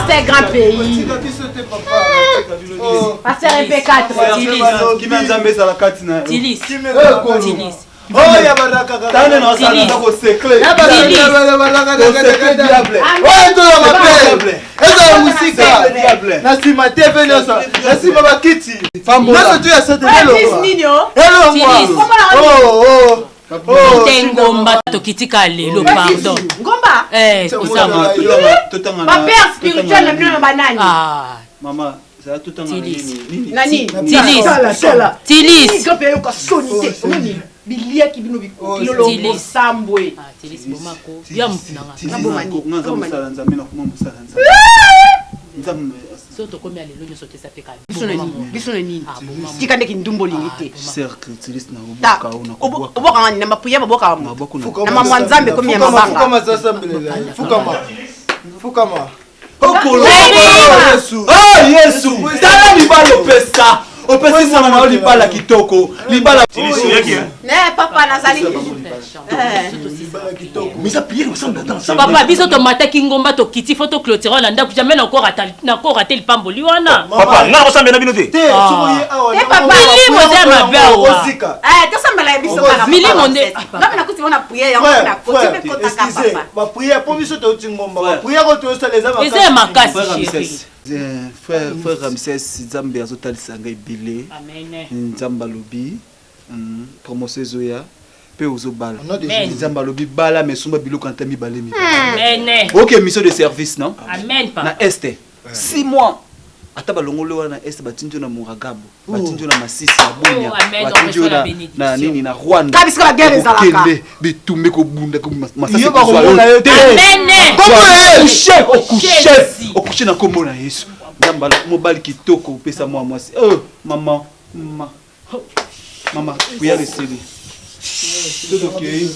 Pasteur grand pays. Oh. Pasteur MP4. Kimia Nzambe ezala kati na yo. Tilis. Tilis. Tane na osala na kosekle. Diable. Oyo toyo mabe. Ezala musika. Na nsima TV nyonso. Na nsima bakiti. Nyonso tu ya sete elongwa. Elongwa. Oh oh. Oh, te ngomba tokitika lelo pardon. Ngomba? Eh, kosama. Ba père spirituel na bino na banani? Ah. Mama, zala totanga nini? Na nini? Tilis. Tilis. Gape yoka soni te. Omoni biliaki bino bikoki lolo bosambwe. Ah, Tilis bomako. Ya mutu na nga. Nga nza mosala Nzambe na kuma mosala Nzambe. Nzambe so tokomi ya lelo nyonso tesa mpe biso na nini biso na nini tika nde kindumba olingi te cercle tilis na oboka ona kobwaka obwaka nani na mapuya babwaka na mamwa nzambe ekomi ya mabanga fukama sasambelele fukama fukama okolo yesu oh yesu tala libala opesa opesi mwana na yo libala kitoko libala ne papa nazali papa biso tomataki ngomba tokiti fo toclotire na ndako jamais nakorate lipamboli wana papa nga nakosambela na bino te milimo eza ya mabe awa tosambela biso milimo nde ngabe nakuti bona priere yango nakoti mpe kotaka papa bapriere mpo biso touti ngomba bapriere oyo toyosala eza ya makasi chéri frère frère Ramsès Nzambe azotalisa ngai ebele Nzambe alobi promotion ezoya mpe ozobala Nzambe alobi bala mais somba biloko ata mibale mibale ok mission de service non Amen, papa. na este 6 mois ata balongoli wana na este batindi yo na Muragabo batindi yo na Masisi na Bunia batindi yo na nini na Rwanda Ka bisika ba guerre ezalaka. okende bitumba ekobunda masasi Yo bakomona yo te. Amen. Okushe okushe na nkombo na Yesu Nzambe mobali kitoko opesa mwa mwasi oh mama mama mama prière esili tozokei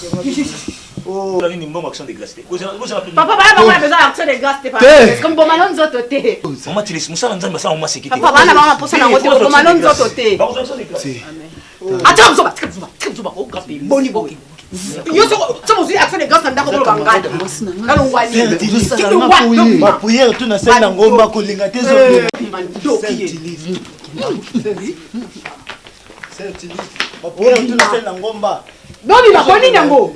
nini mbongo action de grâce te papa bana bango na besoin ya action de grâce te papa comme boma no nzoto te mama tilis mosala nzambe asala mama seki te papa bana bango na posa nango te boma no nzoto te atika buzoba tika buzoba tika buzoba ogape boni boke yo soko soki ozwi action de grâce na ndako boloba ngai nalongwani bapriere tu nasali na ngomba kolinga te bapriere tu nasali na ngomba bobima boni yango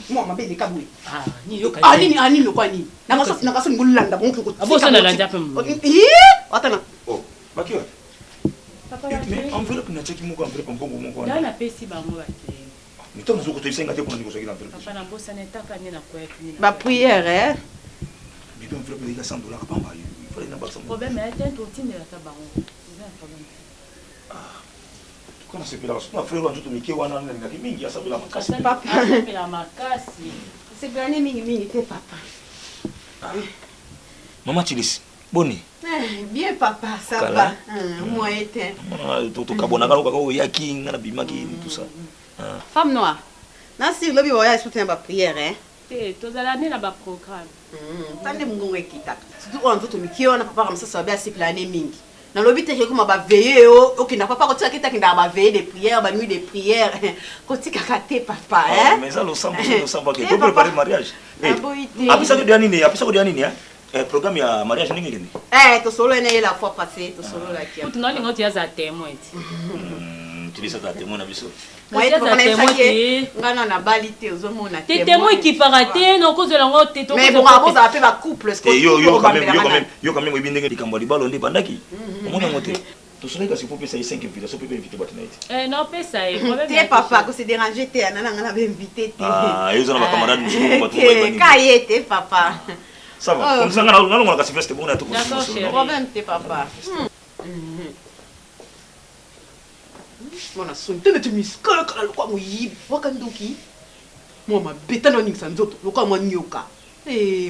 mwa mabe eleka boye anini anini lokwa nini nakaso lingo landa bongoatana Mais enveloppe natiaki moko enveloppe mbongo moko wana. Napesi bango bakei. Mais ntango nazoki kotoyebisa nga te mpona nini kozwaki na enveloppe. Papa nabosani etaka nde nakweyaki nini. Ba prière eh. Bibi enveloppe ezalaki 100 dollars pamba il fallait na bakisa. Problème ya te totindela ata bango. Eza na problème te. Ah. Tuka nasepelaka surtout na frère wa nzoto mike wana nalingaki mingi asambela makasi. Papa asepela makasi. Asepela ne mingi mingi te papa. Mama Chilisi. Boni? Eh, bien papa, ça Kala. va. Moyen te. Tokabonaka kaka oyaki nga nabimaki tout ça. Femme noire. Nasi lobi oya surtout na ba prière hein. Te, tozala nde na ba programme. Tande mongongo ekitaka. Surtout oyo nzoto mike wana papa Ramsès abe asepela ne mingi. Nalobi te ke koma ba veille o okenda papa kotika ke takendaka ba veille de prière, ba nuit de prière. Kotikaka te papa hein. Mais ça losambo, losambo ke to préparer mariage. Apesaki deya nini? Apesaki deya nini hein? Eh, programme ya mariage ndenge ekende? Eh, tosolola na ye la fois passée, tosololaki. Kutu nalinga oti aza témoin ti. Tulisa aza témoin na biso. Nga na nabali te ozomona te témoin ekipaka te nokozela yango te mais bon bozala mpe bacouple yo yo quand même yo quand même yo quand même oyebi ndenge likambo ya libala nde ebandaki omoni yango te tosolaki kasi fo opesa ye 5 invitation mpe mpe invité bato na ye te eh, naopesa ye te papa kose déranger te ana nanga na bainvité te ezo na bacamarade mosusu bato ka ye te papa ça va comme ça nga nalongolaka kasi veste bongo na to problème te papa mwana soni te neti miskalakala lokwa moyibi waka ndoki mwa mabe tanda oningisa nzoto lokwa mwa nyoka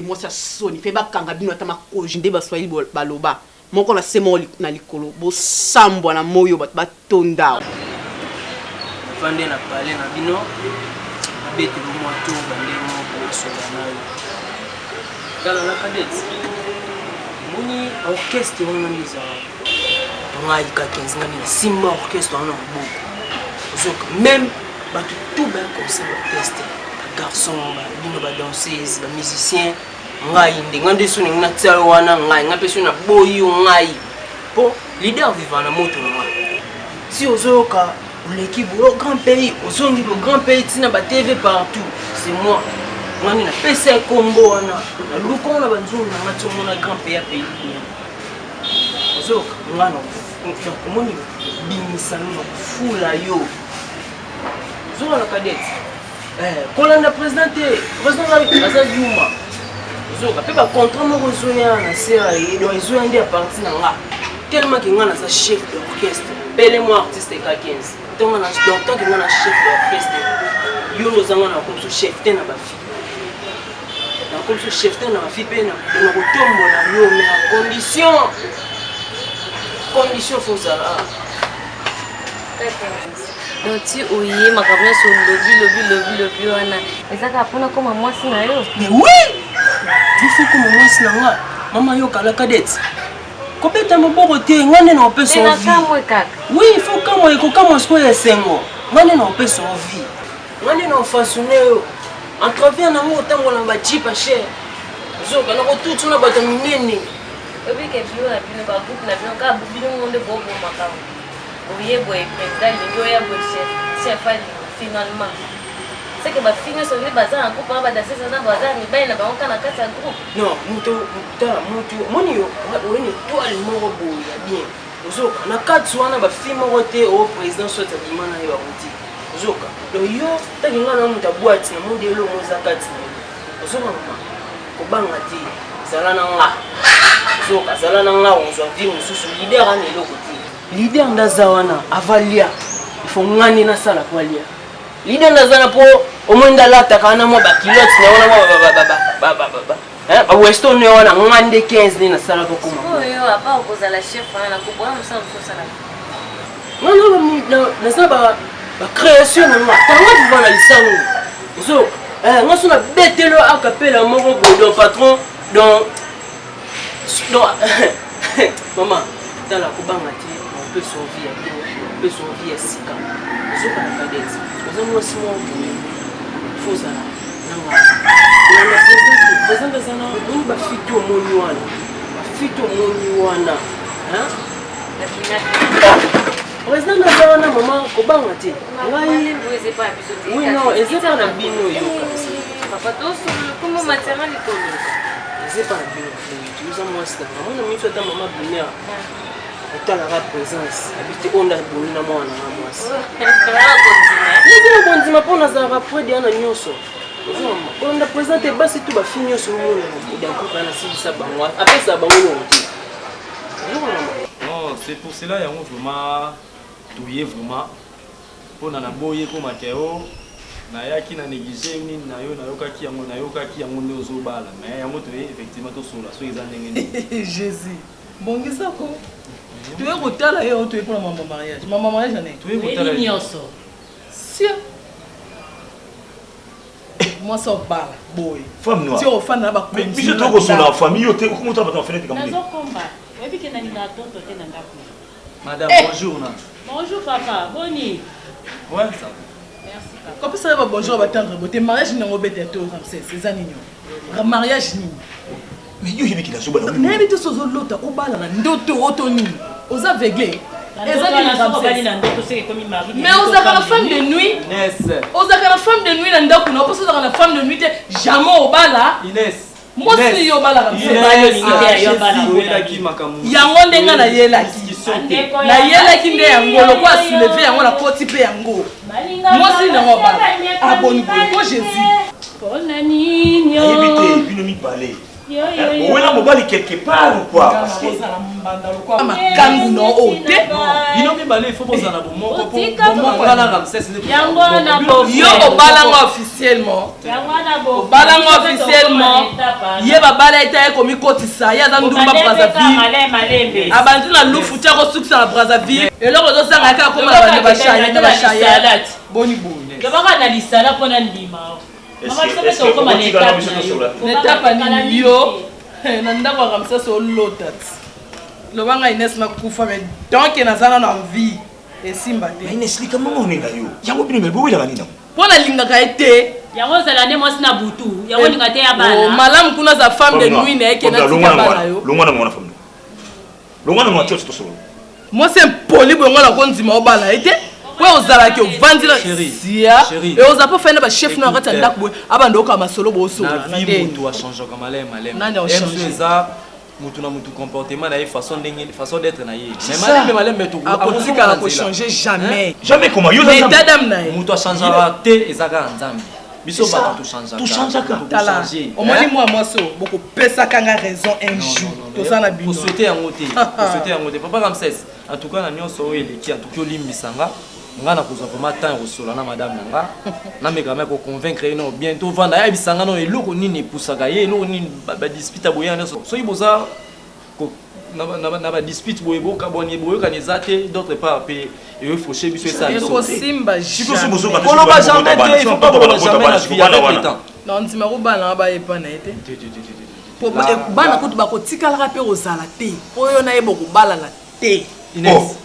mwasi ya soni fe bakanga bino ata makoji nde baswahili baloba moko na se moko na likolo bosambwa na moi oyo bato batonda nafandi na palais na bino nabetelo mwa tour bandenge moko nasola na yo tala na cadette omoni orchestre wana nde ezala ngai ka 15 ngai nasimba orchestre wana na maboko ozoka meme bato tout baya concert orchestre. Garçon, bino ba danseuse, ba musicien, ngai nde ngai nde so ningi natia yo wana ngai ngai mpe so naboyi yo ngai mpo leader viva na moto na ngai si ozoyoka oleki boye oh, grand pays ozongi bo grand pays ntina ba tv partout c'est moi ngai nde napesa ye nkombo wana naluka ngo na banzungu na ngai ti omona grand pays ya pays bien ozoyoka ngai omoni bimisa yo na kofula yo Zola na cadette. Eh, kolanda président te. Président aza yuma. Zoka pe ba contrat moko ezoya na se ya ye, donc ezoya nde ya parti na nga. Tellement que nga naza chef d'orchestre. Pele moi artiste ka 15. Tant na donc tant que nga na chef d'orchestre. Yo ndoza nga na comme chef te na ba fille. Na comme chef te na ba fille pe na na kotombola yo mais à condition condition faut zala. Donc ti oye makambo nyonso olobi lobi lobi lobi wana eza kaka mpona koma mwasi na yo? Mais oui! Il faut koma mwasi na nga. Mama yoka la cadette. Kobeta maboko te, nga nde na opesa yo vie. Nakamwe kaka. Oui, il faut kamwa ekokamwa sikoyo esengo. Nga nde na opesa yo vie. Nga nde na ofaçonne yo. En travers na ngo otambola na ba jeep ya cher. Ozoyoka na kotutu na bato ya minene. Oyebi ke bino na bino ba groupe na bino kaka bino moko nde bobomaka oye boye président alingi oya boye chef chef alingi finalement c'est que ba filles nyonso nde baza na groupe wana ba danseuse wana baza na mibali na bango kaka na kati ya groupe. Non moto tala moto omoni yo oye na étoile moko boye ya bien ozoyoka na kati wana ba fille moko te o oh, président soit abima na ye bakuti ozoyoka donc yo tangi ngai na moto ya boite na modi elongo eza kati na yo ozoyoka mama Kobanga te, zala na nga. Zoka, zala na nga ozwa vie mosusu. Leader ana eloko te. Leader nde aza wana, ava lia. Il faut nga nde nasala po alia. Leader nde aza na po omoni nde alataka wana mwa ba culotte na wana mwa ba ba ba ba ba ba ba weston ne wana nga nde 15 nde nasala po koma. Oyo apa okozala chef wana na groupe wana mosala mosusu osala. Nga naza ba ba création na nga. Tanga viva na lisango. Ozoyoka eh, nga so nabetelo akapela moko boye donc patron donc donc mama tala kobanga te opesa envie ya bien opesa envie ya sika ozoka na cadette oza mwasi moko boye fo ozala nanga kolanda président te président aza na omoni bafiti omoni wana bafiti omoni wana Président naza wana mama kobanga te. Ngai Oui non, eza pa na bino yoka. Papa tosolola kombo matière likolo. Eza pa na bino. Oza mwasi na mama na miso ata mama binaire. otalaka présence abiti oyo nde abongi na mwana na mwasi yeki na kondima mpo nazalaka près deya na nyonso kolanda présent te basi to bafi nyonso omona dakuka nasilisa bango apesa bango eloko te Non, c'est pour cela yango vraiment toye vraiment pona na boyi ekoma ke o nayaki na néglige nini na yo nayokaki yango nayokaki yango nde ozobala mais yango toye effectivement tosolola soki eza ndenge nini. Jesus bongisa ko toye kotala ye oyo toye mpona mama mariage mama mariage ane toye kotala ye nyonso sia mwasi obala boye femme noire ti ofanda na ba biso tokosola famille yo te okomota bato na fenêtre kambe nazokomba oyebi ke nalingaka toto te na ndako madame eh. bonjour na bonjour papa boni ouais ça va merci papa kopesa yo ba bonjour ba tendre beauté mariage nini yango obeta to Ramsès eza nini yo mariage nini mais yo oyebi kila zoba nayebi te so ozolota obala na ndoto oto nini oza aveugle eza nini mais ozalaka na femme de nuit ozalaka na femme de nuit na ndako na oposo ozalaka na femme de nuit te jamais obala mwasi yo obalaka yango nde nga nayelaki nayelaki nde yango lokola souleve yango nakoti mpe yango mwasi nango obala aboni boye ko jésus Pona nini Nayebi te bino mibale. Owela mobali quelque part ou quoi? Parce que ozala mbanda lokola makangu na oyo te. Bino mibale il faut bozala bomoko po bomoko na Ramsès nde yango wana yo obalanga officiellement. Yango wana bo obalanga officiellement. Ye babala ete aye komikotisa ye aza ndumba Brazzaville. Abandi na lufu ti akosukisa na Brazzaville. Eloko ezozanga kaka koma na bashaya na bashaya. Boni boye. Lobaka na lisala mpo na ndima. Mama biso mpe tokoma na etape na yo. Na etape nini yo na ndako ya Ramsès olota ti. Loba nga Ines nakufa mais donc naza nano en vie esimba te. Ines likambo ngo oninga yo. Yango bino mibale bowelaka nini yango? Mpo nalingaka ye te. Yango ozala nde mwasi na butu. Yango olinga te ya bana. Oh, malamu kuna za femme de nuit na ye ke na tika bana yo. Longwa na mwana femme. Longwa na mwana tioso tosolo. Mwasi impoli boye nga nakondima obala ye te. Po ozalaki ovandi na sia. Et oza po fana ba chef na kati ya ndako boye abanda oka masolo bosola na vie mutu a changeaka maleme maleme. Nani a change? Eza mutu na mutu comportement na ye façon ndenge façon d'être na ye mais malembe malembe to akotikala ko changer jamais jamais comment yo état d'âme na ye mutu achangeaka te eza kaka nzambe biso bato tochangeaka tala omoni mwa mwasi oyo bokopesaka nga raison un jour toza na bino koswete yango te koswete yango te papa ramses en tout cas na nyonso oyo eleki en tout cas olimbisa nga nga nakozwa vraiment temps ya kosola na madame na nga nameka me koconvaincre ye no bien tovanda ayebisa nga no eloko nini epusaka ye eloko nini badispute boya nyonso soki boza na badispute boye bokabwani boyokani eza te d'autre part mpe eyofauche biso esalaekosimba koloba jamais te il faut pas koloba jamais na vie avec le temps na ndima kobala na bayepa na ye te po bana kutu bakotikalaka mpe kozala te oyo nayeba kobalana te Inès, oh.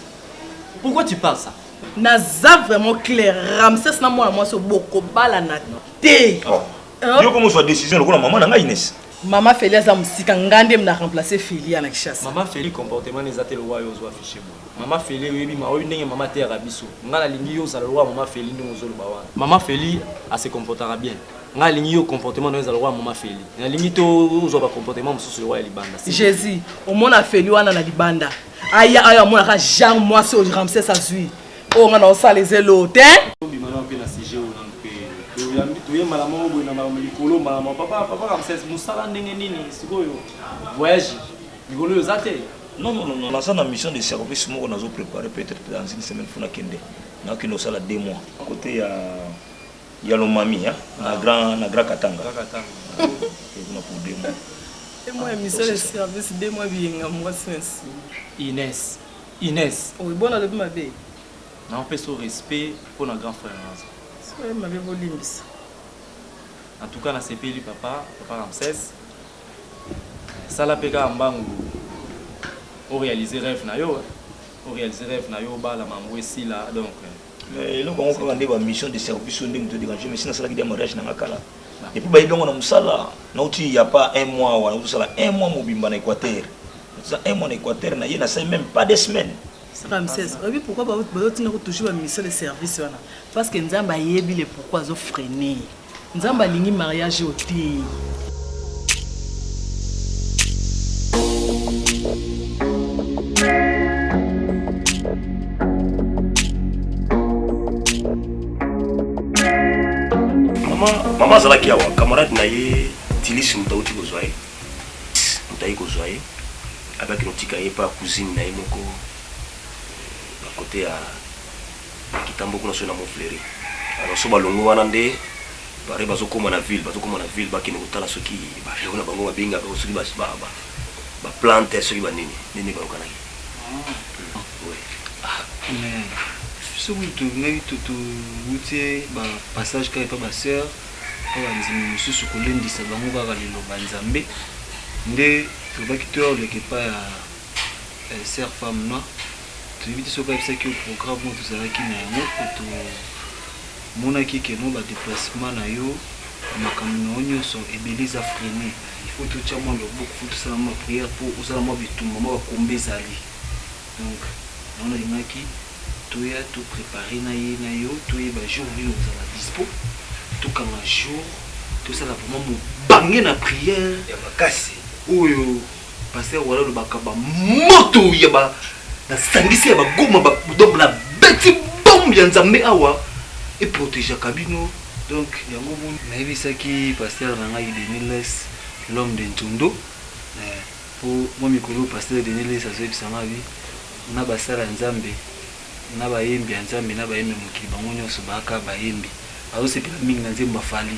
Pourquoi tu parles ça Naza vraiment clair. Ramsès na mwana mwasi bokobalana te. Oh. Hein? Yo comment soit décision lokola maman na ngai Inès. Mama Feli aza musika nga nde na remplacer Feli na Kinshasa. Mama Feli comportement eza te lokola yo ozo afficher boye. Mama Feli oyebi ma oyebi ndenge mama ateyaka biso. Nga nalingi yo ozala lokola mama Feli ndenge ozoloba wana. Mama Feli a se comportaka bien. Nga nalingi yo comportement na yo ezala lokola mama Feli. Nalingi te ozwa ba comportement mosusu lokola ya libanda. Jesus, omona Feli wana na libanda. Aya aya amonaka genre mwasi oyo Ramsès azui. Oyo nga naosala eza eloo te. Obima nano mpe na sujet oyo nano mpe toyambi toye mbala moko boye na makambo likolo mbala moko papa papa Ramsès mosala ndenge nini sikoyo voyage mikolo oyo eza te. Non non non naza na mission de service moko nazo préparer peut-être dans une semaine faut nakende nakende kosala deux mois côté ya ya lomami hein na grand na grand Katanga. Grand Katanga. Kuna pour deux mois. Et moi mission de service deux mois biyenga mwasi na nsima. Inès. Inès. Oui, bon alobi mabe. Na opesa respect mpo na grand frère naza. Soki mabe bolimbisa. En tout cas nasepeli papa, papa Ramsès. Sala mpe kaka mbangu o réaliser rêve na yo, o réaliser rêve na yo obala mambo esila donc Mais eloko yango kaka nde ba mission de service oyo nde moto dérange mais si nasalaki dia mariage na nga kala et puis bayebi yango na mosala nauti ya pas un mois awa nauti kosala un mois mobimba na Équateur naza un mois na Équateur na ye nasali même pas deux semaines. Ramsès, oyebi pourquoi bazotinda ko toujours ba mission de service wana? Parce que Nzambe ayebi le pourquoi azo freiner. Nzambe alingi mariage oyo te. Mama, mama azalaki awa camarade na ye Tilisi moto auti kozwa ye moto ayi kozwa ye abaki notika ye pa cousine na ye moko na kote ya Kitambo kuna soki na Mont Fleury. Alors soki balongwe wana nde pare bazokoma na ville, bazokoma na ville bakende kotala soki ba eloko na bango babengaka soki ba ba ba, ba plante soki ba nini nde nde bayokanaki. Oui. Ah, mais soki tolingaki towuti ba passage kaka epa ba sœur pa bandimi mosusu kolendisa bango kaka liloba Nzambe nde tolobaki toya koleka epa ya sœur femme noire Toyebi te soki ayebisaki yo programme oyo tozalaki na yango mpo tomonaki que no ba deplacement na yo, ba makambo na yo nionso ebele eza freine. Il faut totia mwa loboko, faut tosala mwa prière mpo oza na mwa bitumba, mwa ba combat ezali. Donc yango nalingaki toya to preparer na ye na yo toyeba jour nini okozala dispo, tokanga jour tosala vraiment mobange na prière ya makasi oyo Pasteur wala alobaka ba moto ya ba na sangisi ya ba goma ba donc na beti bombe ya nzambe awa e protegeaka bino donc yango moni nayebisaki pasteur na ngai Denis Les l'homme de Ntondo eh, po mwa mikolo pasteur Denis Les azoyebisa ngai bi na basala ya nzambe na bayembi ya nzambe na bayembi ya mokili bango nyonso baaka bayembi bazosepela mingi na nzembo ya Fally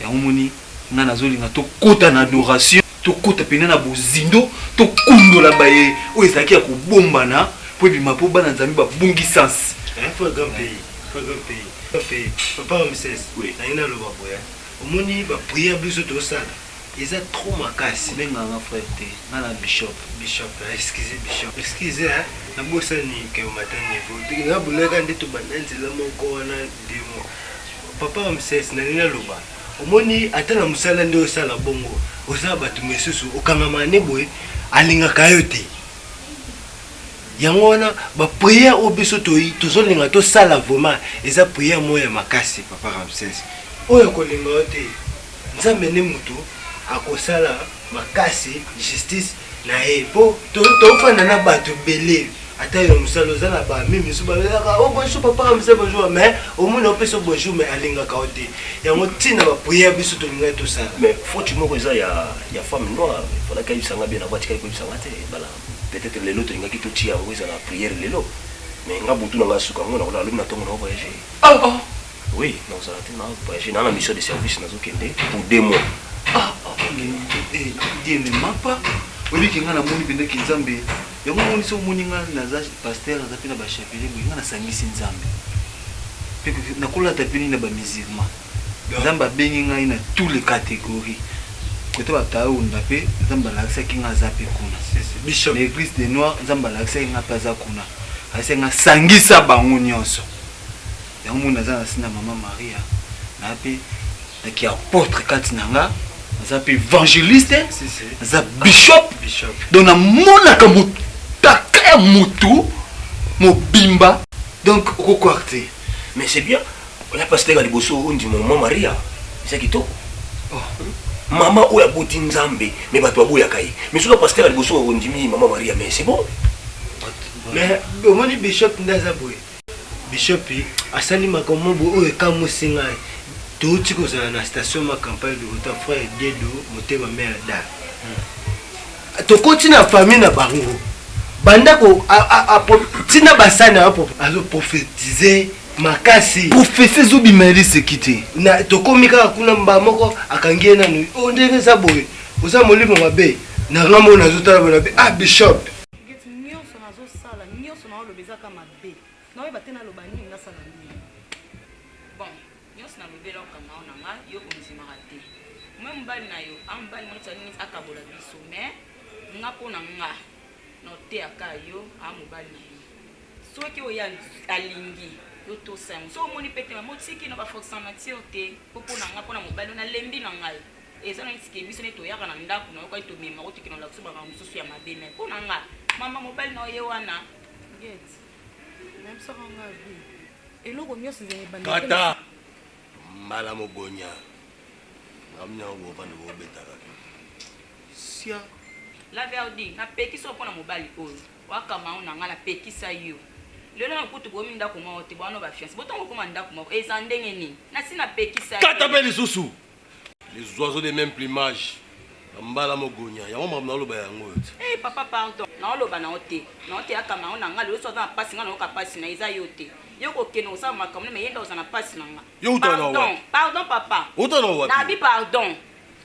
yango moni ngai nazolinga tokota na adoration Tokota mpenza na bozindo, tokundola baye oyo ezalaki ya kobombana mpo ebima mpo bana Nzambe babungi sens. Hein frère grand pays, frère grand pays, frère pays, papa Ramsès, oui. Nalingi naloba boye, hein. Omoni ba prière biso tosala eza trop makasi. Kobenga nga frère te, nga na bishop. Bishop, hein, excusez bishop. Excusez hein, nabosani ke omata niveau. Nga boleka nde tobanda nzela moko wana deux mois. Papa Ramses, nalingi naloba, omoni ata na mosala nde osala bongo, oza na bato misusu okangama ne boye, alingaka yo te. Yango wana ba prière oyo biso tozolinga tosala vraiment eza prière moko ya makasi papa Ramses. Oyo akolinga yo te, Nzambe nde mutu akosala makasi justice na ye po tofanda na bato ebele ata yo mosala oza na ba amis misusu balelaka oh bonjour papa Ramses bonjour mais omoni opesa bonjour mais alingaka yo te yango ntina ba prière biso tolingaki tosala. Mais faute moko eza ya ya femme noire falaki ayebisa nga bien avant atikali koyebisa nga te bala peut-être lelo tolingaki totia yango ezala prière lelo mais nga butu na nga suka yango nakolala lobi na tongo na voyager. Oh oh Oui, nakozala te na voyager na na mission de service nazokende pour deux mois. Ah, ah, eh, Dieu ne ment pas. Oyebi ke nga namoni mpenza ke Nzambe yango omoni soki omoni nga naza pasteur naza mpe na bachapelet boye nga nasangisi Nzambe mpe nakolata mpe nini na bamusulman Nzambe abengi ngai na tous les catégories kote bataunda mpe Nzambe alakisaki nga aza mpe kuna na église de noir Nzambe alakisaki nga mpe aza kuna alakisaki nga sangisa bango nyonso Yango moni naza na sina mama Maria na pe na ki apotre kati na nga naza pe evangeliste naza bishop donc namonaka motaka ya motu mobimba donc okokwaka te. Mais c'est bien oya pasteur ya liboso ondima mama Maria eza kitoko oh. Mama oyo aboti Nzambe mais bato baboyaka ye mais soki pasteur ya liboso ondimi mama Maria mais c'est bon. Mais omoni bishop nde aza boye Bishop asali makambo moko boye oyo ekamwisi ngai. Touti kozala na station ma campagne lokota frère Diedo motema mère da. Tokoti na famille na bango. Banda ko tina basani azo prophétiser makasi. Prophétie ezobima ya liseki te. Na tokomi kaka kuna mbala moko akangi ye nanu. Oh ndenge eza boye. Oza molimo mabe. Na nga moko nazotala boye na ah Bishop. Nyonso nazosala, nyonso naoloba eza kaka mabe. Naoyeba te naloba nini, nasala nini. Bon, nyonso nalobela okanga na nga, yo ondimaka te. Moi mobali na yo, a mobali moko neti neti akabola biso, mais nga mpo na nga naoteyaka yo a mobali na yo. Soki oyo alingi yo tosa yango. Soki omoni pe te mama otiki na ba force en nature te, po mpo na nga mpo na mobali nalembi na ngai. Eza neti ke biso nde toyaka na ndako na yo kai tomema ko tokende kolakisa makambo mosusu ya mabe, mais mpo na nga mama mobali na yo ye wana. Get nayebisaka nga vie eloko nyonso ezali ebanda kata mbala mogonya ngamnyango bovanda bobeta kaka sia La Verdi, napekisa yo mpo na mobali oyo wakama na ngai, napekisa yo lelo na kutu bomi ndako moko te, bwana ba fiance botongo okoma ndako moko eza ndenge nini? Nasi napekisa yo. Kata mpe lisusu Les oiseaux de même plumage. Mbala mogonya. Yango makambo naloba yango oyo te. Eh papa pardon. Naoloba na yo te. Na te akama yo na nga lelo so aza na pasi nga nayoka pasi na eza yo te. Yo kokende kosala makambo mais ye nde oza na pasi na nga. Yo uta na wapi? Pardon papa. Uta na wapi? Nabi pardon.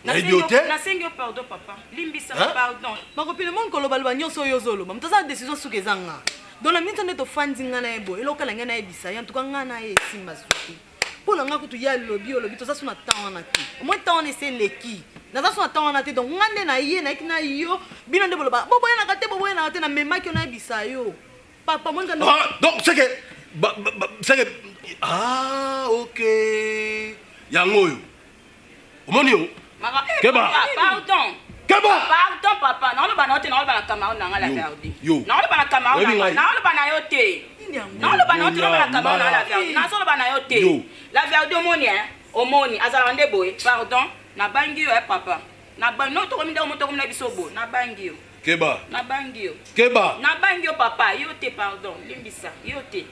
Nayebi yo te? Nasengi yo pardon papa. Limbisa nga pardon. Makopine moni kolobaloba nyonso oyo ozoloba moto aza na decision suka eza nga donc na minute nde tofandi nga na ye boye eloko na ngai nayebisa ye en tout cas nga na ye esimba suki mpo na nga kutu ye alobi olobi toza so na temps wana te omoi temps wana esi eleki naza so na temps wana te donc nga nde na ye nayaki na yo bino nde boloba boboyanaka te boboyanaka te namemaki yo nayebisa yo papa moi ah, donc c'est que ba, ba, ba, c'est que ah ok yango oyo omoni yo keba pardon keba pardon papa naoloba na yo te naoloba na cameroun na nga la verdi naoloba na cameroun na nga naoloba na yo te naoloba na yo te naoloba na cameroun na nga la verdi nazoloba na yo te la verdi omoni eh omoni azalaka nde boye pardon nabangi yo eh papa nabangi no tokomi ndako motokomi na biso boye nabangi yo keba nabangi yo keba nabangi yo papa yo te pardon limbisa yo te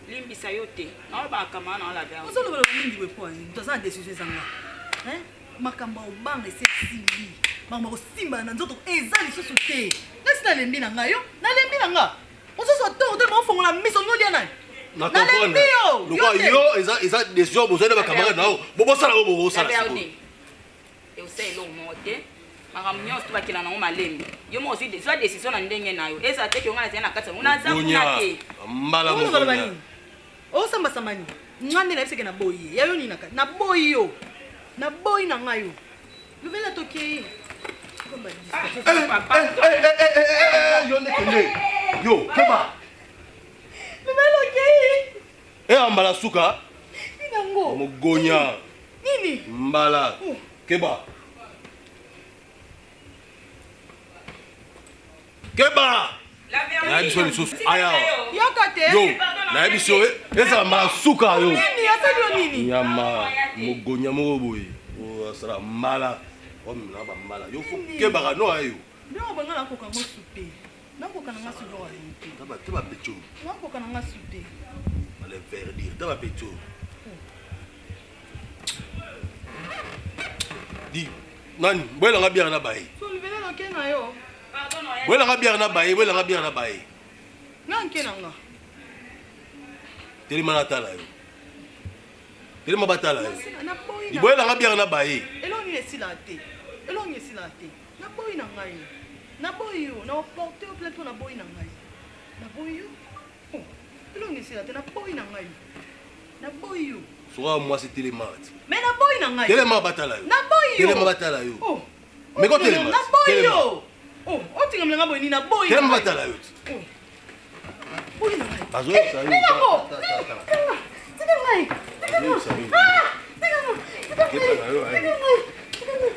Limbisa yo te. Naoloba na camarade na la verbe. Ozoloba loba mingi boye mpo nini? Moto aza na decision eza nga. Hein? Makambo ya obanga esi esili. Makambo ya kosimbana na nzoto eza lisusu te. Nga si nalembi na nga yo. Nalembi na nga. Ozozwa ntongo te ofongola miso olingi olia nani? Na comprendre. Lokola yo eza eza decision bozali na ba camarade na yo. Bobosala oyo bokosala sikoyo. Osala eloko moko te makambo nyonso to bakenda nango malembe yo moko ozwi zwa decision na ndenge na yo ezala te ke ngai nazali na kati yango naza kuna te mbala moko nini osambasamba nini nga nde nayebiseke naboyi ye ya yo nini na naboyi yo naboyi na ngai yo lobela tokei yo nde kende yo keba lobela okei eya mbala suka. yango? Mogonya. Nini? Mbala. Oh. Keba. Keba. Nayebi so lisusu. Aya. Yoka te. Yo, nayebi so eh, ezala mbala suka yo. Nini asali yo nini? Nyama mogonya moko boye. Oh, asala mbala. Omela ba mbala. Yo fo kebaka no ayo. Biloko banga nakoka ngo soupe. Nakoka na nga soupe biloko ya boye te. Taba taba pecho. Nakoka na nga soupe. Bale verdir, taba pecho. Di nani boyela nga bière na baye. Solubele na ke na yo. Boyela nga bière na baye, boyela nga bière na baye. Nga nke na nga. Telema na tala yo. Telema batala yo. Boyela nga bière na baye. Elongi esila te. Elongi esila te. Naboyi na ngai. Naboyi yo. Na porte yo plainte naboyi na ngai. Naboyi yo. Oh, elongi esila te. Naboyi na ngai. Naboyi yo. Soka mwasi telema ti. Mais naboyi na ngai. Telema batala yo. Naboyi yo. Telema batala yo. Oh. Meko telema. Naboyi yo. Oh, otingamela nga boye nini naboyi. Telema batala yo. Oh. Boyi na ngai. Bazoyebisa yo. Tika ngai. Tika ngai. Ah! Tika ngai. Tika ngai. Tika ngai. Tika ngai.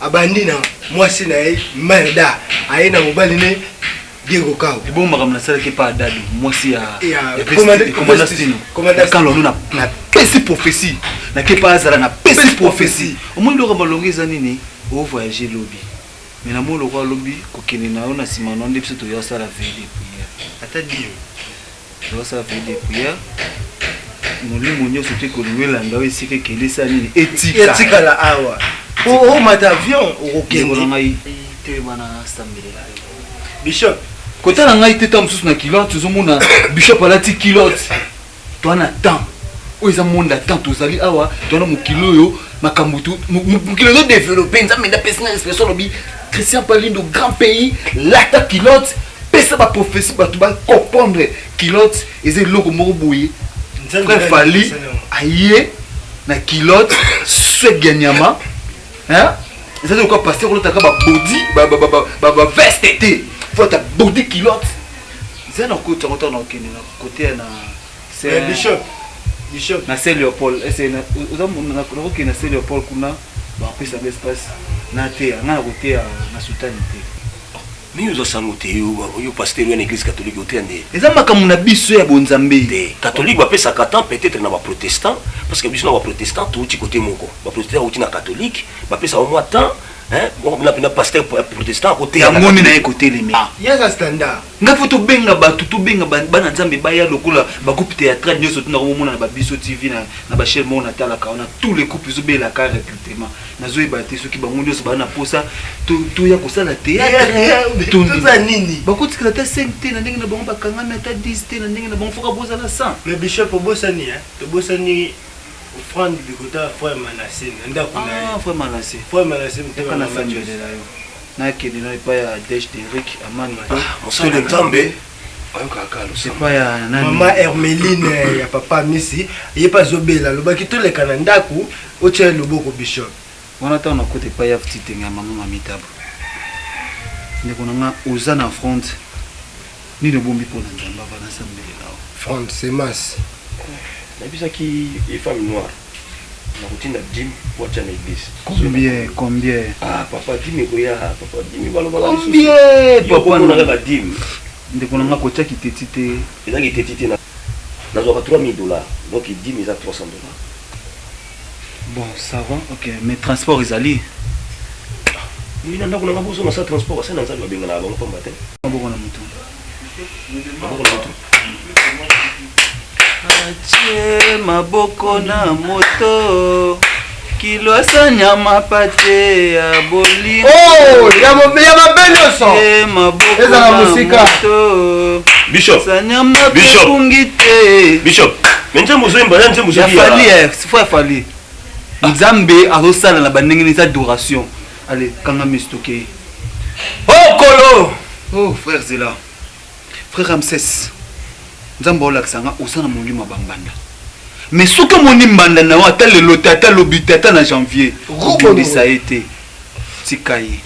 Abandi na mwasi na ye Merda, aye na mobali ne Diego Kao. Ebongo makambo nasalaki epa ya Dado, mwasi ya commandant Stino. Nakalwa no napesi prophetie, nake epa azala napesi prophetie. Omoni biloko ya malonga eza nini? O voyager lobi. Mais namoni lokola lobi kokende na yo na nsima na yo nde biso toya kosala veille de prière. Ata dime. Tozosala veille de prière molimo nyonso te kolingo elanda oyo esika ekende esala nini etikala awa omata avion okokende na ngai telema na sambelela yo bishop kotala ngai te ntango mosusu na culotte ozomona bishop alati culotte toa na temps oyo eza monde ya temps tozali awa toa na mokili oyo makambo mokili ezo développe nzambe nde apesi nga inspiration alobi christian palindo grand pays lata culotte pesa baprophetie bato bacomprendre culotte eza eloko moko boye frère fali aye na culotte sweg ya nyama eza te lokola pasteur olotaka babodi baveste te fo ata bodi culotte eza na koti yango ntango nakokende na kote ya na bishop bishop na saint leopold ese oza nakokende na saint leopold kuna bakopesa nga espace nateya ngai nakoteya na sutani te Nini oza sango te yo yo pasteur yo na église catholique oteya nde eza makambo na biso ya bonzambe te catholique bapesaka temps peut-être na baprotestant parce que biso na baprotestant touti kote moko baprotestant auti na catholique bapesaka mwa temps na pena pasteur protestant akoteya yango nde naye kotelema yaza standard ngai fo tobenga bato tobenga bana nzambe baya lokola bagroupe théâtral nyonso tuna komomona na babiso tv na bachaine moko natalaka wana tous les groupes ezobelaka recrutement nazoyeba te soki bango nyonso baa na posa toya kosala théâtre nini bakotikala ata 5 te na ndenge na bango bakangami ata 10 te na ndenge na bango foka bozala 100 mais bishop obosani tobosani offrande bikota frère Manassé na ndako na ye ah frère Manassé frère Manassé motema na sambelela yo nakende na epai ya Desh Derrick Amani mosala Nzambe ayokaka epai ya nani mama Hermeline ya papa Misi ye mpe azobela alobaki toleka na ndako otya ye loboko bishop wana ntango nakota epai ya ftitenga ya mama mamitabo ndeko na nga oza na front Nini obombi mpo na Nzambe ava nasambelela yo? Front semence. Nayebisaki ye femme noire nakotinda dime po atia na eglise. Combien combien? Ah papa dime ekoya papa dime balobaka Combien papa na kaka dime. Ndeko na nga kotia kiteti te. Eza kiteti te nazwaka 3000 dollars donc dime eza 300 dollars. Bon ça va ok mais transport ezali. Oui na ndako na nga bozonga sa transport basali na nzambe babenganaka bango pamba te. Maboko na moto. Maboko na moto. Atie maboko na moto kilo asa nyama pate ya bolingo oh, ya mabe nyonso ezala mosika bishop sanyama Bishop. epungi te bishop mais nzembo ozoyemba ya nzembo ya soki ya fali eh, fo ya fali nzambe azosala na bandenge nini eza adoration ale kanga miso tokei oh kolo oh frère zela frère ramses nzambe aolakisa nga oza na molimo ya bambanda mais soki omoni mbanda na yo ata lelo te ata lobi te ata na janvier kobundisa ye te tika ye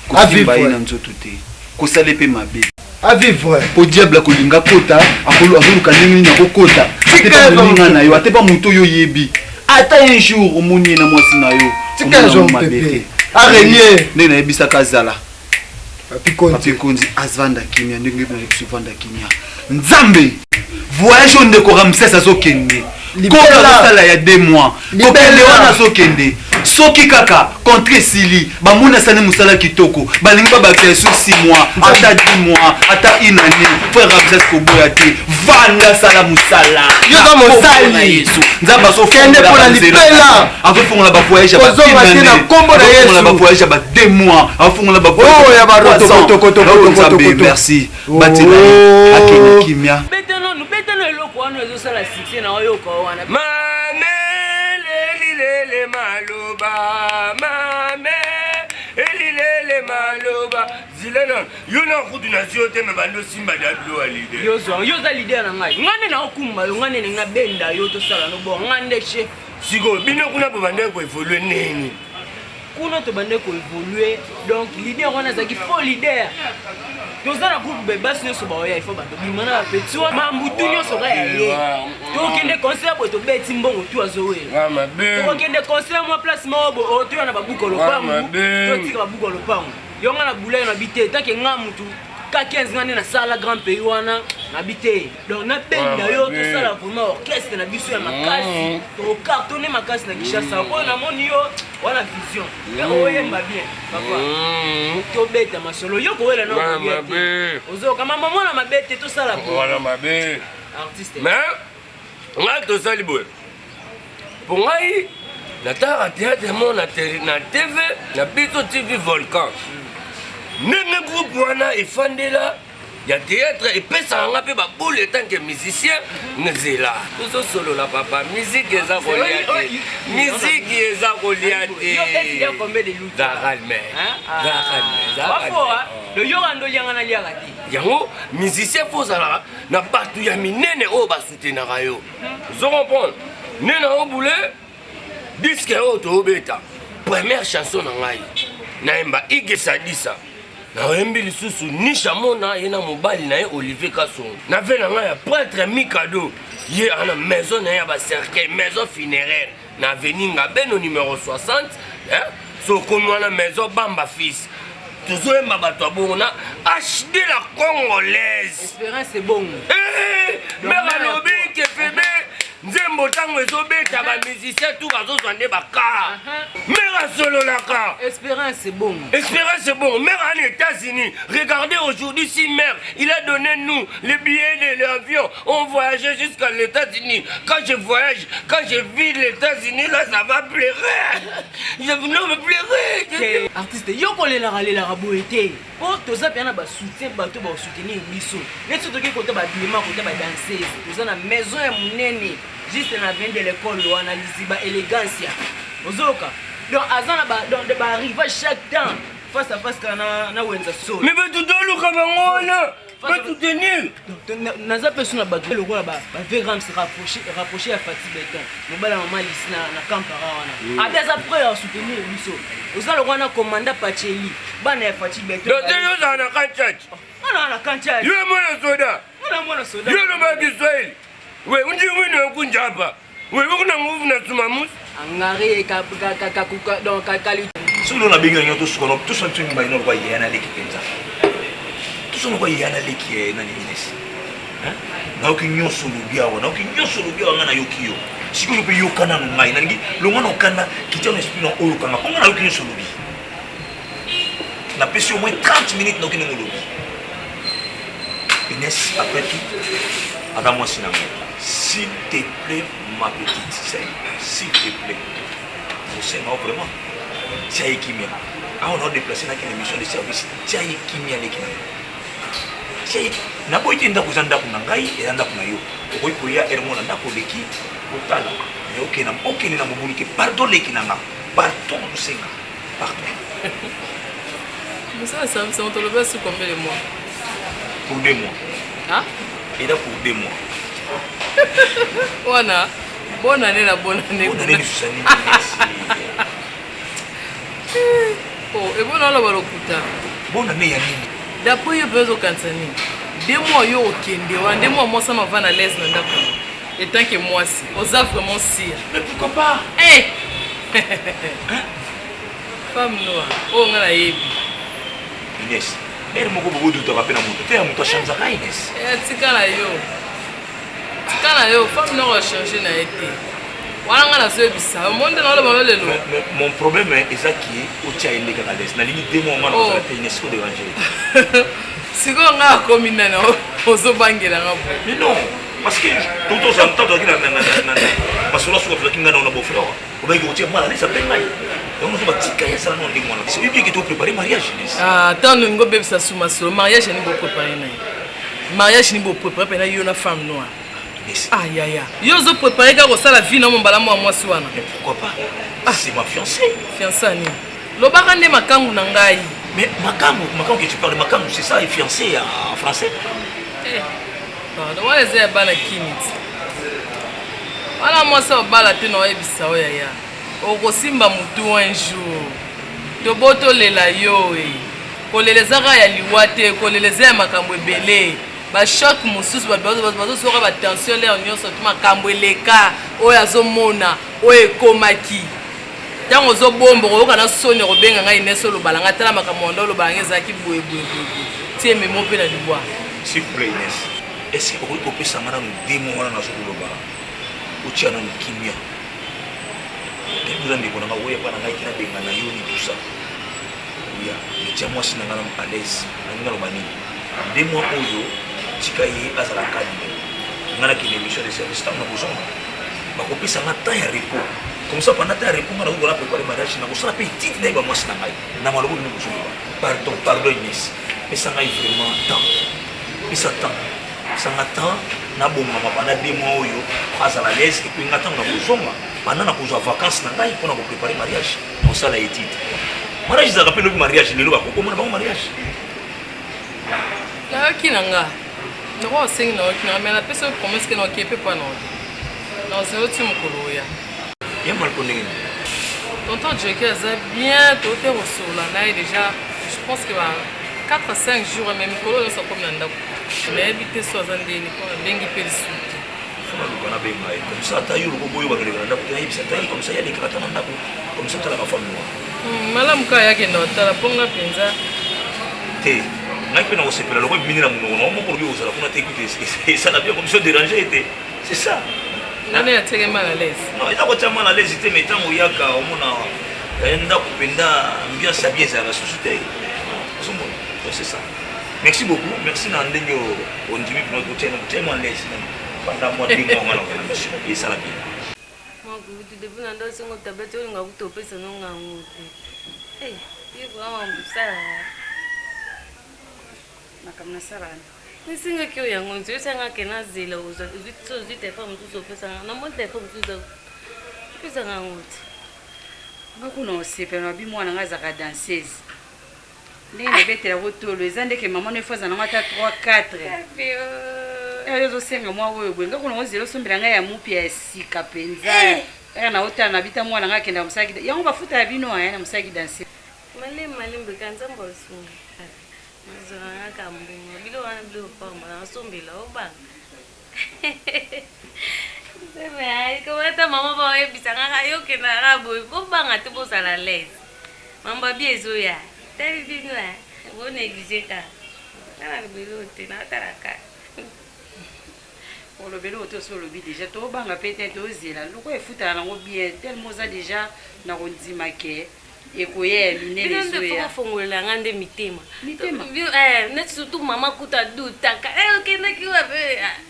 kosimba ye na nzoto te kosala ye mpe mabe. A vivre. Po diable akolinga akota, azoluka ndenge nini akokota. Ate pa moninga na yo, ate pa moto oyo oyebi. Ata un jour omoni ye na mwasi na yo. Tika ya Jean Pepe. A régner. Ndenge nayebisaka azala. Papi Konzi. Papi Konzi azvanda kimia ndenge nayebisi vanda kimia. Nzambe voyage oyo ndeko Ramsès azokende kolo azosala ya deux mois kokende wana azokende soki kaka contre esili bamoni asali mosala kitoko balingi babakisa esu 6 mois ata 10 mois ata une année frère Ramsès koboya te vanda sala mosala yoza mosali Yesu nzambe azokende mpona libela azofongola ba voyage ya ba kozonga te na nkombo na Yesu azofongola ba voyage ya ba 2 mois azofongola ba voyage ya ba rotokotokotokotokoto merci batela ye akende kimia beta nanu beta nanu eloko wana ezosala succès na oyoka wana mame lelilele maloba mame elilele maloba zila nanu yo na kutu na zio te me bando simba dablo ya leader yo zwa yo oza leader na ngai ngai nde naokumba yo ngai nde ndenge nabenda yo tosala no bon ngai nde chef sikoyo bino kuna bobandaki koevolue nini kuna tobandaki koevolue donc leader wana azalaki faux leader toza na groupe be basi nyonso baoya ifo bato bima na bapeti wana mambutu nyonso ka ya ye tokende concert boye tobeti mbongo tu azowela tokokende concert mwa place moko boye oyo toya na babuka lopangu totika babuka lopangu yo nga na bula yo na bi te take nga mutu ka 15 nga nde nasala grand pays wana na bi te donc nabenda yo tosala vraiment orchestre na biso ya makasi mm. tokartone makasi na kinshasa mm. oyo namoni yo wana vision mpe mm. oyemba bien papa tobeta masolo yo kowela na okolia te ozoyoka mama mwana mabe te tosala mwana mabe artiste mais ngai tosali boye mpo ngai natalaka théâtre mo na tv na biso tv volcan ndenge groupe wana efandela ya théâtre epesaka nga mpe baboule etant que musicien nzela tozosolola papa musique eza kolia te musique eza kolia te yango musicien fo ozalaka na bato ya minene oyo basutenaka yo ozo comprendre nde na obule diske oyo toobeta première chanson na ngai nayemba igesadisa nayembi lisusu nisha mona ye na mobali na ye olivier kasongo na ve na ngai ya prêtre mikado ye ana maison na ye ya bacercueil maison funéraire na avenue ngabeno numero 60 eh? so okomi wana maison bamba fils tozoyemba bato ya bongo na hd la congolaise espérance ebongo eh, mare alobi kefebe nzembo ntango ezobeta bamusicien tu bazozwa nde bakar mare asololaka espérance ebongo espérance ebongo mare en états-unis regardez aujourd'hui si mare il a donné nous les billets de l'avion on voyageait jusqu'à l'états-unis quand je voyage quand je vis les états-unis là ça va pleurer je non me pleurer artiste yo kolelaka lelaka boye te mpo toza mpenza na basoutien bato bakosoutenir biso neti soki toki kota babilema kota badanseuse toza na maison ya monene juste na avenue de l'école wana liziba elegancia ozoyoka donc aza na donc baarriva chaque temps face à face kaka na, na wenza solo mais bato toluka bango wana basoutenir naza mpe so na bato lokola bavegrams rapproché ya fati beton mobali ya mama lisi na kampara wana mm. abi aza prêt ya soutenir biso oza lokola na commanda pacheli bana ya fati beton ozala na kanchach wana na kanchach yo mwana soda mwana mwana soda yo loba kiswahili we unji wini wekunja hapa wewe kuna nguvu na sumamusi angare ka donc kali soki lelo nabengi na tosuka no tosuka biso mibali no lokwa yeya na leki mpenza tosuka lokwa yeya na leki eh, nani ines nayoki nyonso olobi awa nayoki nyonso olobi awa ngai nayoki yo sikoyo mpe yoka nano ngai nalingi longwa na okanda kitya na esprit na oyo okanga mpo ngai nayoki nyonso olobi napesi yo moins 30 minutes nayoki ndenge olobi ines après tout aza mwasi na ngai s'il te plaît ma petite sœur s'il te plaît osenga yo vraiment tia ye kimia awa nao déplace naki na mission de service tia ye kimia leki na ngai tia ye naboyi te ndako eza ndako na ngai eza ndako na yo okoki koya ermo na ndako oleki otala mais okende na mobulu te pardon leki na nga pardon osenga pardon mosala samson tolobi asu combien de mois pour deux mois hein? eza pour deux mois wana bonne année na bonne année bonne année lisusu nini oh ebona oloba lokuta bonne année ya nini D'après yo mpenza ozokanisa nini? De mois yo okende wana, nde mwa mwasi ama vanda à l'aise na ndako na yo. Etant que mwasi, oza vraiment sire. Mais pourquoi pas? Eh! Femme noire, oyo nga nayebi. Ines, heure moko bobo dutaka pe na moto te ya moto achanzaka Ines. Eh, tika na yo. Tika na yo, femme noire achange na ye te. Wana nga nazoyebisa yo, monde na oloba no lelo. Mon problème eza ki otia ye nde kaka l'aise. Nalingi de mois nga na kozala te Ines ko déranger. Sikoyo nga akomi nani ozobangela nga boye? Mais non, parce que toto ozala ntango tozalaki na masolo ya suka tozalaki nga na yo na beau-frère awa. Obaki kotia mal à l'aise ape ngai. Yango nazo batika ye asala nano ndenge wana. C'est bien que to préparer mariage Ines. Ah, ntango olingi obebisa su masolo, mariage nini boprépare na ye? Mariage nini boprépare mpena yo na femme noire? Ah yaya, yo ozo prépare kaka kosala vie na yo mbala mwa mwasi wana. Mais pourquoi pas? Ah. C'est ma fiancée. Fiancée nini? Lobaka nde makangu na ngai. Mais makangu, makangu que tu parles, makangu c'est ça, fiancée en français. Eh. Pardon, wana eza ya bana kini ti. Wana mwasi obala te na oyebisa yo yaya. Okosimba mutu un jour. Tobotolela yo e. Kolela eza kaka ya liwa te, kolela eza ya makambo ebele. Ba choc mosusu bato bazosoka ba tension lere nyonso tu makambo eleka oyo azomona oyo ekomaki. Ntango ozobomba okoyoka na soni okobenga ngai Ines olobala ngai tala makambo wanda olobala ngai ezalaki boye boye boye boye ti ememo mpe na liwa. S'il vous plaît Ines, est-ce que okoki kopesa ngai nanu demo wana nazo koloba otia nanu kimia nayebi oza ndeko na ngai oya epa na ngai te nabengana yo ni tout ça oya mais tia mwasi na ngai nanu à l'aise nalingi naloba nini nde mwa oyo tika ye azala calme ngai nakende mission de service ntango nakozonga bakopesa nga temps ya repos comme ça pendant temps ya repos nga nakoki kona préparer mariage nakosala mpe etide nayeba mwasi na ngai na maloba bino bozoloba pardon pardon Ines pesa ngai vraiment temps pesa temps pesa nga temps nabongama pendant deux mois oyo azala l'aise et puis nga ntango nakozonga pendant nakozwa vacances na ngai mpo na koprépare mariage nakosala etide mariage ezalaka mpe lobi mariage lelo bakokomona bango mariage Nayoki na nga lokola osengi nayoki na nga mais napesi yo promesse ke naoke mpe mpa na yo te nazela yo ti mokolo oya. Ya Marco ndenge nini? Tonton Jockey aza bien tote kosolola na ye déjà je pense que ba 4 à 5 jours mais mikolo nyonso akomi na ndako nayebi te so aza ndeni mpo nabengi mpe lisusu te. Faut naluka nabenga ye comme ça ata yo loko boyo bakeleka na ndako te nayebisa ata ye comme ça ye alekaka ata na ndako comme ça atalaka femme noire. Malamu kaka yakenda kotala mpo nga mpenza te ngai mpe nakosepela lokola ebimi na monoko na moko olobi ozala kuna te kutu esala bien comme so dérange ete c'est ça nani atiaki mal à l'aise non eza kotia mal à l'aise te mais ntango oyaka omona eh, ndako mpenza ambiance ya bien ezalaka susu te ozomona donc c'est ça merci beaucoup merci na ndenge ondimi mpena kotia mal à l'aise pendant mwa ndenge wana na mission esala bien Mwa kutu depuis na ndo sengo tablette olinga kutu opesa no ngango te. Eh, ye vraiment mosala. Makambo nasala wana. Nasengaki oyo yango nzi osanga ke nazela ozwi telefone mosusu opesanga namoni telefone mosusu opesanga yango te. Nga kuna osepela na bi mwana nga azalaka danseuse. Ndenge nabetela ko tolo eza ndeke mama no efo aza nango ata 3 4. Eh yo ozosenga mwa oyo boye nga kuna ozela osombela ngai ya mupia ya sika mpenza. Eh na otala na bita mwana nga akenda mosala ki yango bafuta ya bino eh na mosala ki danse. Malembe malembe ka nzambe asunga. Nazwa kaka mbongo bilo wana biloko pamba nasombela obanga. Ata mama baoyebisa ngaka yo okendaka boye bobanga te bozala l'aise mambo ya bien ezoya tali bino bo néglige kaka nga nalobeli oyo te naotala kaka olobeli oyo te osi olobi deja tobanga mpe te tozela lokola efutaka nango bien tellement oza deja na kondima ke ekoya ya minene bino nde ezoya bofongolela nga nde mitema Mitema? Neti surtout mama kuta adutaka eh, okendaki wapi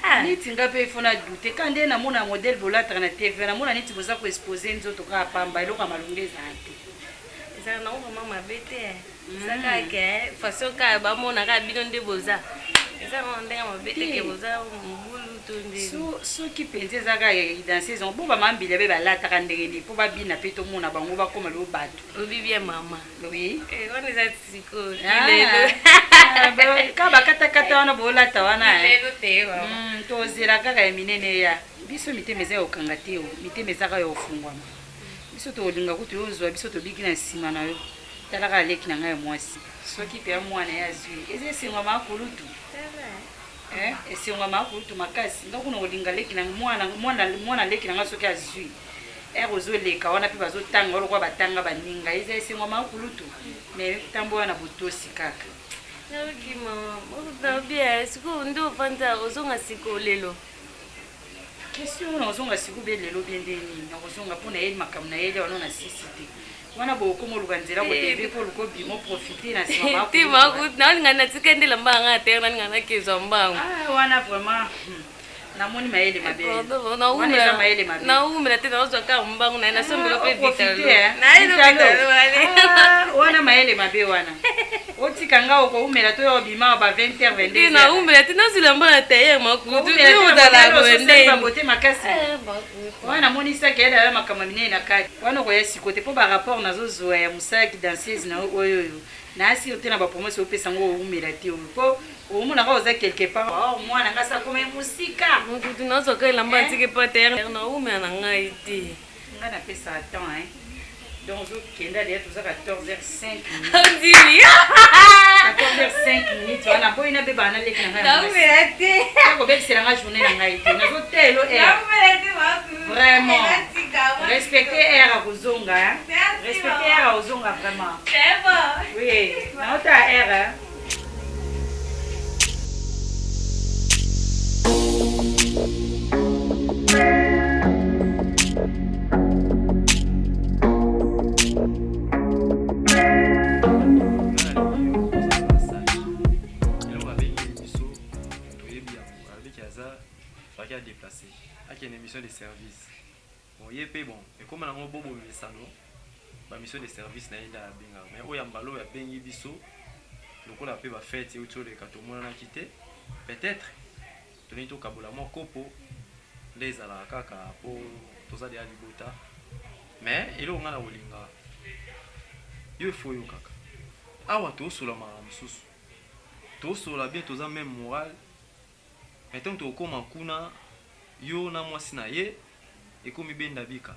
ah. Neti nga mpe ifo na dute ka nde namona modele bolataka na tv namona neti boza koexpose nzoto kaka pamba eloko ya malonga ezala te ezala nango vraiment mabe te eh. Eza kaka ke façon kaka bamona kaka bino nde boza eza nango ndenge mabe te ke boza mobulu to nde soki mpenza eza kaka danseuse yango bo bamambila mpe balataka ndenge nini mpo babina mpe tomona bango bakoma lelo bato olobi bien mama oui eh, wana eza sikoyo ah. lelo ah, ka bakatakata wana bolata wana eh. lelo te mama tozela kaka ya minene ya biso mitema eza ya kokanga te o mitema eza kaka ya kofungwama biso tokolinga kutu yo ozwa biso tobiki na nsima na yo. Tala kaka leki na ngai ya mwasi soki pe mwana ye azwi eza esengo ya makulutu eh, esengo ya makulutu makasi nga kuna kolinga leki na mwana mwana mwana leki na ngai soki azwi ere ozoleka wana mpe bazotanga lokola batanga baninga eza esengo ya makulutu mais tambola na botosi kaka Nayoki mama, nayobi eh, sikoyo nde ofanda ozonga sikoyo lelo. Question wana ozonga sikoyo be lelo bien nde nini? Nakozonga mpo nayeli makambo nayeli wana na sisi te. Wana bokoma oluka nzela kodeve mpo oluka obima oprofite na nsima te makutu naolinga natika nde elamba yanga ya terre nalinga nakezwa mbangu. Ah, wana vraiment hmm. Namoni mayele mabe. Wana eza mayele mabe. Naumela te nazwa kaka mbangu naye nasombela mpe vitalo. Ah, wana mayele mabe wana. Otika nga okoumela to yo obima ba 20h 22h. Te naumela te nazwila mbo na tailleur makutu yo ozala boye nde. Bote makasi. Eh, wana namoni saki ya makambo minene na kati. Wana okoya siko te mpo ba rapport nazozwa ya mosala ki danseuse na oyo oyo. Na asir te na ba promesse opesa ngo oumela te oyo mpo Omona ka oza quelque part. Oh mwana nga sa koma musika. Mukutu nazo ka elamba eh? ntike pa terre na umela na ngai te. Nga na pesa temps hein. Donc ozo kenda deja toza 14h05 minutes. Ondimi. 14h05 minutes wana boyi na beba na leki na ngai. Na umela te. Ko bebisela nga journée na ngai te. Nazo telo heure. Na umela te maku. Vraiment. Respecter heure akozonga hein. Respecter heure akozonga vraiment. C'est bon. Oui. Na ota heure hein. Akende mission de service bon ye mpe bon ekoma nango bobo mesano ba mission de service na ye nde abengaka mais oyo ya mbala oyo abengi biso lokola mpe ba fete euti oleka tomonanaki te peut-être tolingi tokabola mwa kopo nde ezalaka kaka mpo toza deya libota mais eloko ngai na kolinga yo efo oyokaka awa tosola makambo mosusu tosola bien toza meme morale Mais tango tokokoma kuna yo na mwasi na ye ekomi benda bika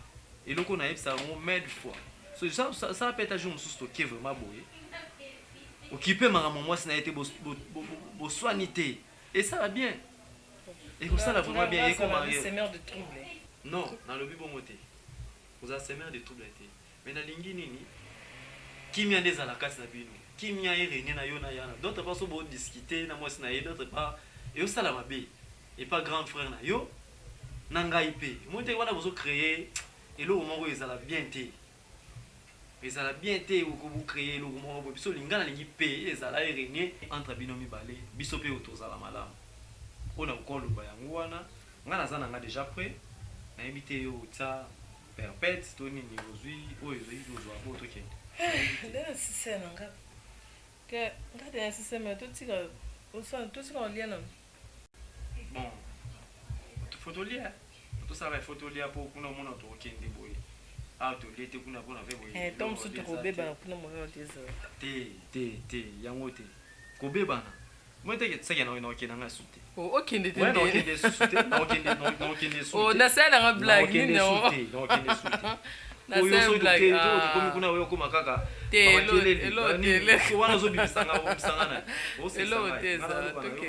eloko nayebisaka yango maid fois so ça, ça peut être jour mosusu toke vraiment boye okipe makambo mwasi na ye te boswani te esala bien ekosala vraiment bien ekoma non nalobi bongo te ozala semeur de trouble te Mais nalingi nini? Kimia nde ezala kati na bino. Kimia e regner na yo na yana. D'autre part so bo discuter na mwasi na ye d'autre part ezo sala mabe epa grand frère na yo na ngai pe. Omoni te wana bozo créer eloko moko ezala bien te. Ezala bien te oko bo créer eloko moko boye. Biso linga nalingi paix ezala e regner entre bino mibale. Biso pe tozala malamu. Oyo nakoki koloba yango wana. Nga naza na nga dejà près. Nayebi te yo otia Perpète to nini ozui oyo ezali kozua po tokende. Nde na sise na nga ke nga de na sise mais totika osala totika kolia na bon faut tolia tosala faut tolia po kuna omona tokokende boye awa tolie te kuna mpona ve boye eh, to mosusu tokobebana kuna moyo te ezala te te te yango te kobebana Moi te seke na na okende nga su te. Oh okende te. Ouais na okende su te. Na okende na okende su te. Oh na sala nga blague nini na okende su te. Na okende su te. Na sala blague. Oyo soki tokomi kuna oyo okoma kaka. Te elo elo te le. Wana ozo bimisa nga obimisa nga na. Elo te za toke.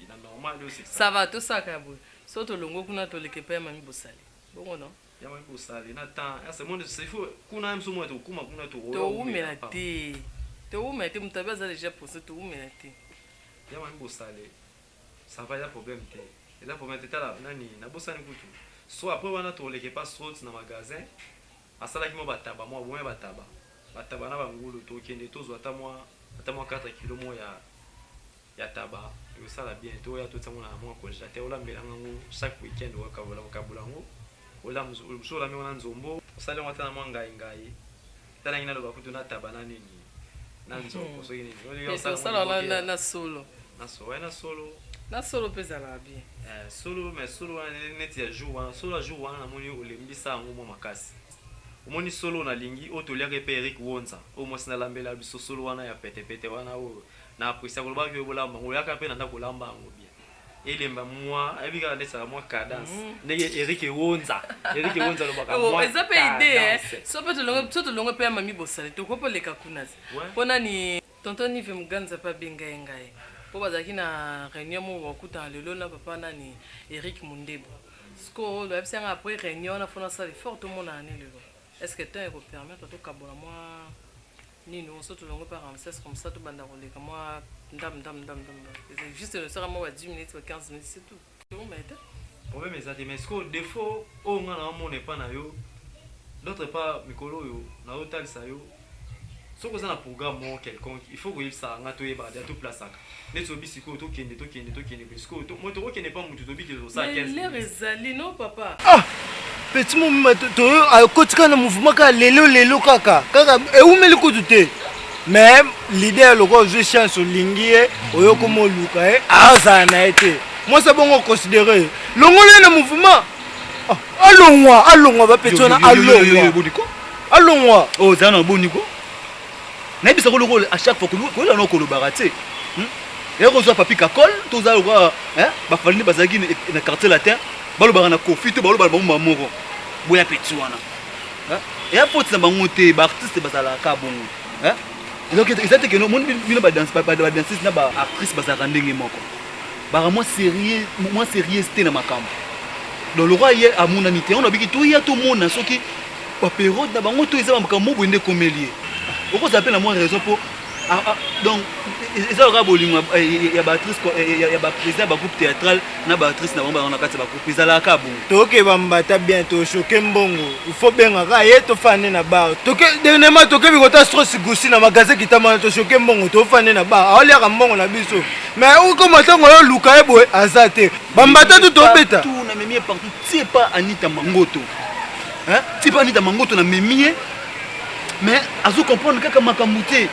Na normal yo c'est ça. Va tosaka boye. So tolongo kuna toleke pa ya mami bosali. Bongo non? Ya mami bosali na temps. Ya c'est mon c'est faut kuna mso mo tokoma kuna to. Towumela te. Towumela te moto abe aza déjà posé towumela te. Ya mami bosali. Ça va ya problème te. Eza problème te tala nani nabosani kutu. So après wana toleke pa Strotz na magasin. Asalaki mwa bataba mwa bomya bataba. Bataba na bangulu tokende tozwa ata mwa ata mwa 4 kilo mwa ya ya taba ekosala bien toya totia ngo na mwa congélateur olambela nga ngo chaque week-end okabola okabola ngo mosusu olambi ngo na nzombo osali yango ata na mwa ngai ngai tala ngi naloba kutu na taba na nini na nzoko soki nini osala na solo na solo na solo na solo mpe ezalaka bien eh, solo mais solo wana neti ya jour wana solo ya jour wana namoni olembisa yango mwa makasi omoni solo nalingi oyo toliaka epe Eric Wonza oyo mwasi nalambela biso solo wana ya petepete wana oyo Na appreciaka olobaka ke bolamba yango oyaka pe na ndako olamba yango bien. Elemba mwa ayebi kaka nde esaka mwa cadence mm. ndenge Eric Ewonza Eric Ewonza alobaka oh, mwa eza mpe idée eh. So mpe tolongo so tolongo mpe ya mami bosale tokoki mpe oleka kuna mpo nani tonton Nive Muganza mpe abenga ye ngai mpo bazalaki na réunion moko bakutana lelo na papa nani Eric Mundebo sikoyo bayebisi yanga après réunion wana fo nasala effort tomonana ne lelo est ce que temps ekopermettre tokabola mwa Nini oyo soki tolongwe pa Ramses comme ça tobanda koleka mwa ndam ndam ndam ndam eza juste nosaka mwa ba 10 minutes ba 15 minutes c'est tout tokomaya te. Problème eza te mais sikoyo defaut oyo nga naomona epa na yo d'autre part mikolo oyo nazotalisa yo soki oza na programme moko quelconque il faut koyebisaka nga toyebaka deja toplasaka neti obi sikoyo tokende tokende tokende boye sikoyo moi tokokende epa motu tobi ke tosala 15 l'heure ezali non papa ah petit momema toyo akoti kaka na mouvement kaka lelo lelo kaka kaka ewumeli kutu te mais leader lokola ozwi chance olingi ye oyo okoma oluka ye azala na ye te mwasi abongo oconsidere ye longola ye na mouvement ah, alongwa alongwa bapeti wana alongwa alongwa ozala oh, na boniko nayebisa ko lokola à chaque fois koyela na kolobaka te hmm? ya kozwa papi kakol toza lokola bafali nde bazalaki na quartier latin balobaka na kofi to balobaka bango moko boya peti wana eya foti na bango te baartiste bazalaka bongo eza te keno omoni bino badansiste na baactrice bazalaka ndenge moko baka mwa sérieux mwa sérieuse te na makambo donc lokola ye amonani te yango nabiki toya tomona soki baperiode na bango to eza makambo boye nde ekomeli ye okozala mpe na mwa raison mpo ah, ah, donc eza lokola bolingo ya baactrice ya baprésident ya bagroupe théâtral na baactrice na bango bango na kati ya bagroupe ezalaka bongo tokeba mbata bien toshoke mbongo il faut benga kaka ye tofande na bar toke dernièrement tokebi kota stros gusi na magasin kitama toshoke mbongo tofande na bar aoliaka mbongo na biso mais okoma ntango oyo oluka ye boye aza te bambata tu tobeta na memi ye partout tie pa anita mangoto hein? tie pa anita mangoto na memi ye mais azo comprendre kaka makambo te.